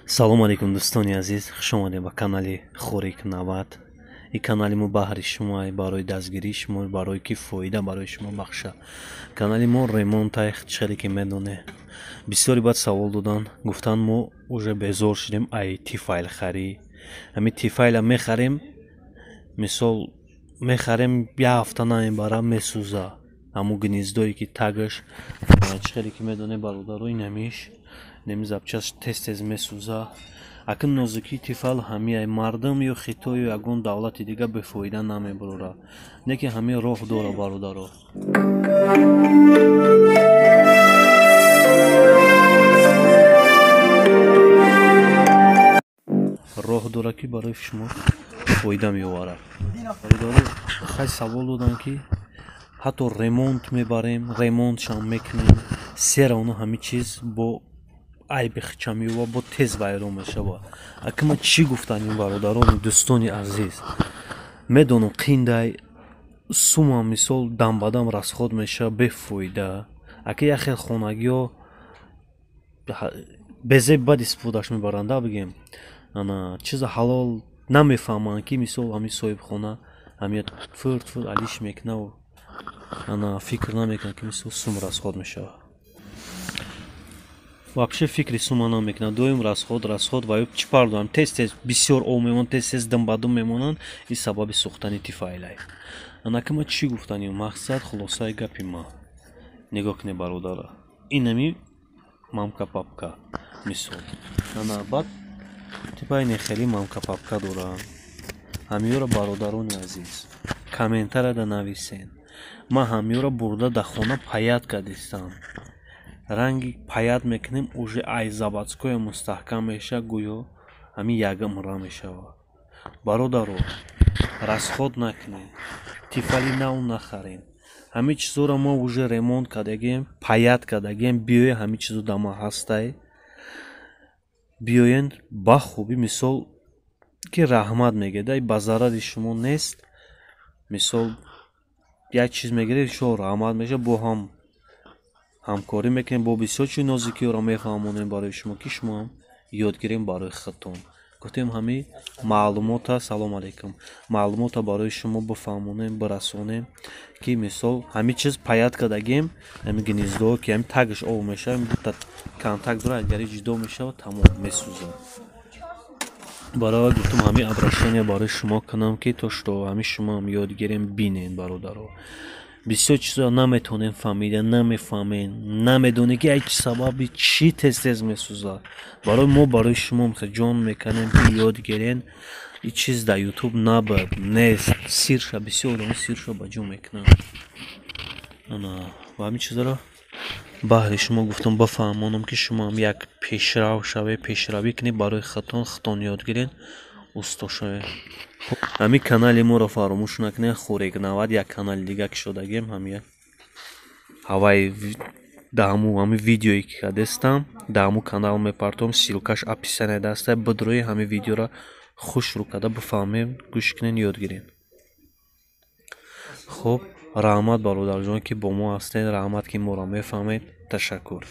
Салом алейкум, дӯстони азиз, хуш омадем ба канали Хорик 90. Ин канали мо баҳри шумо, барои дастгирии шумо, барои ки фоида барои шумо бахша. Канали мо ремонтай, хеле ки медоне. Бисёре баъд савол додан, гуфтан мо уже безор шудем ай тифайл харӣ. Ҳамин тифайла мехарем, мисол мехарем, як ҳафта намебара, месӯза. Ҳамун гнездое ки тагаш, чӣ хеле ки медоне, бародаро, ин ҳамиш неми запчасть тез-тез месӯза. Акн нозукии тифал ҳамияй, мардум ё Хитою ягон давлати дига бефоида намебурора. Не ки ҳамин роҳ дора, бародаро. Роҳ дора ки барои шумо фоида меоварад. Бародаро, хай савол доданд ки ҳатто ремонт мебарем, ремонтшам мекунем, сера оно ҳамин чиз бо айби хича меёва, бо тез вайрон мешава. Аки ман чӣ гуфтаним, бародарони дӯстони азиз, медонам қиндай сумам, мисол дамбадам расход мешава бефоида. Аки як хел хонагиҳо безеб бад истифодаш мебаранд, бигем, ана чиза ҳалол намефаҳманд, ки мисол ҳамин соҳибхона ҳамин фурт фурт алиш мекунаву ана фикр намекунад, ки мисол сум расход мешавад. Вообще фикри сума намекунад, доим расход, расход. Ва ё чӣ пардонам, тез тез бисёр об мемонанд, тез тез думбадум мемонанд, ин сабаби сӯхтани тифайлай. Анаки ман чӣ гуфтаним, мақсад, хулосаи гапи ман, нигоҳ кунед, бародара, инами мамка папка, мисол, ана баъд типайне хеле мамка папка дорам. Ҳамиёро, бародарони азиз, комментарияда нависен. Ман ҳамиёро бурда дар хона паят кардистам, ранги паят мекунем, уже ай заводское мустаҳкам меша, гӯё ҳамин ягамра мешавад. Бародаро, расход накунед, тифали нав нахарем. Ҳамин чизоро мо уже ремонт кардагем, паят кардагем. Биёе, ҳамин чизо дар ма ҳастай, биёен ба хубӣ, мисол ки раҳмат мегӯяд, ай ба зарари шумо нест. Мисол як чиз мегиред, шо раҳмат мешавад, бо ҳам ҳамкорӣ мекунем, бо бисёр чизи нозикиёро мефаҳмонем барои шумо, ки шумоам ёд гирем барои худтон. Гуфтем ҳамин маълумота, салом алейкум, маълумота барои шумо бифаҳмонем, бирасонем, ки мисол ҳамин чиз паят кардагем, ҳамин гнездо ки ҳамин тагаш об мешавад, дута контакт дора, агари ҷудо мешавад, тамом месӯзад. Барои гуфтам ҳамин обращение барои шумо кунам, ки то что ҳамин шумоам ёд гирем, бинен, бародаро. Бисёр чизо наметонем фаҳмида, намефаҳмем, намедонем, ки ай чи сабаби чӣ тез тез месӯзад. Барои мо, барои шумо ҷон мекунем, ки ёд гирен. Ин чиз дар Ютуб набуд, нест. Сирша бисёр одамо сирша ба ҷо мекунанд. Ана ва ҳамин чизоро баҳри шумо гуфтам бафаҳмонам, ки шумоам як пешрав шавед, пешравӣ кунед барои худтон, худтон ёд гирен, усто шавед. Ҳамин канали моро фаромӯш накунед, Хорек 90, як канали дига кушодагем. Ҳамин ҳаваи даҳаму ҳамин видеое ки кардестам, дар ҳамун канал мепартом, ссылкаш описание даста, бидрои ҳамин видеоро хушрӯ карда бифаҳмем, гӯш кунед, ёд гиред. Хуб, раҳмат, бародарҷон, ки бо мо ҳастед, раҳмат, ки моро мефаҳмед, ташаккур.